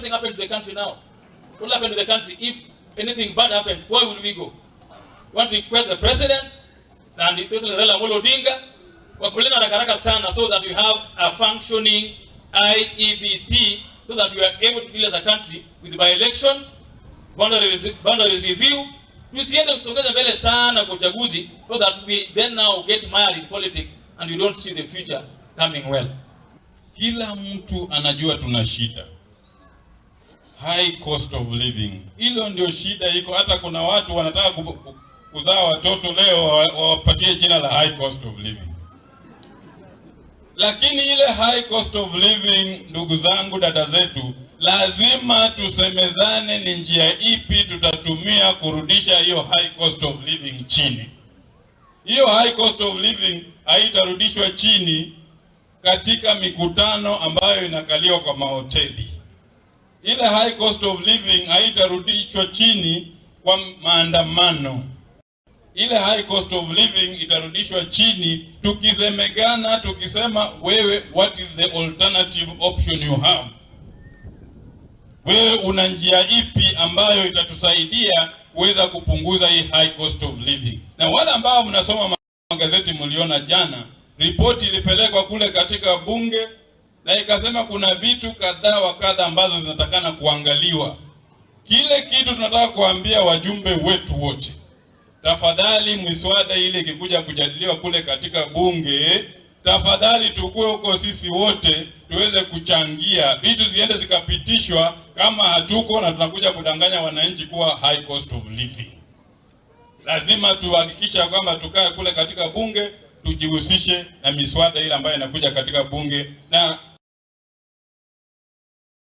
something happened to the country now? What will happen to the country if anything bad happened? Where will we go? We want to request the president and His Excellency Raila Amolo Odinga wakubaliana haraka haraka sana so that we have a functioning IEBC, so that we are able to deal as a country with by-elections, boundaries review. Tusiende kusongeza mbele sana kwa uchaguzi so that we then now get mired in politics and we don't see the future coming well. Kila mtu anajua tuna shida, high cost of living. Hilo ndio shida iko. Hata kuna watu wanataka kuzaa watoto leo wawapatie jina la high cost of living, lakini ile high cost of living, ndugu zangu, dada zetu, lazima tusemezane ni njia ipi tutatumia kurudisha hiyo high cost of living chini. Hiyo high cost of living haitarudishwa chini katika mikutano ambayo inakaliwa kwa mahoteli. Ile high cost of living haitarudishwa chini kwa maandamano. Ile high cost of living itarudishwa chini tukisemegana, tukisema, wewe, what is the alternative option you have? Wewe una njia ipi ambayo itatusaidia kuweza kupunguza hii high cost of living? Na wale ambao mnasoma magazeti mliona jana ripoti ilipelekwa kule katika bunge na ikasema kuna vitu kadhaa wa kadha ambazo zinatakana kuangaliwa. Kile kitu tunataka kuambia wajumbe wetu wote, tafadhali, miswada ile ikikuja kujadiliwa kule katika bunge, tafadhali tukue huko sisi wote tuweze kuchangia, vitu ziende zikapitishwa. Kama hatuko na tunakuja kudanganya wananchi kuwa high cost of living, lazima tuhakikisha kwamba tukae kule katika bunge tujihusishe na miswada ile ambayo inakuja katika bunge na